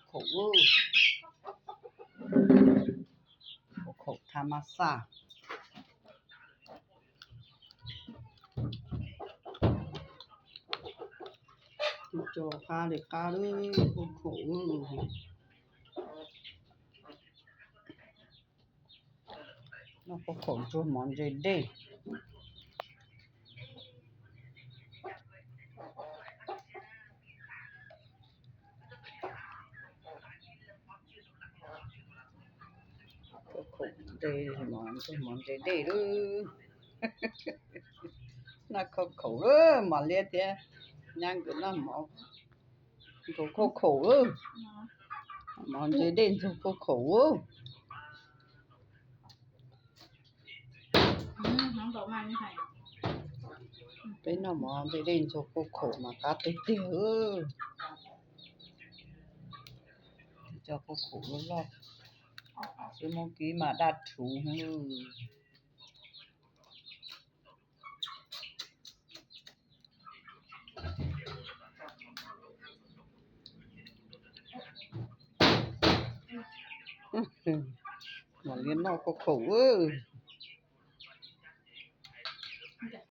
Khaum, khaum tha ma xaj. Cov qab li qab lub khaum. Noj khaub khaum ntsuag mov ntse dej. Khaub khaum ntsuag mov ntse dej lub. Noj khaub khaum lub mas liab thiab, nyab nkawd noj mov ntsuag khaub khaum lub. Mov ntse dej ntsuag khaub khaum lub. Peb noj mov ntse dej ntsuag khaub khaum mas qab tiag tiag. Cov khaub khaum loj loj, xwb Hmoob Kib mas daj rhuv heev. Mam li noj khaub khaum.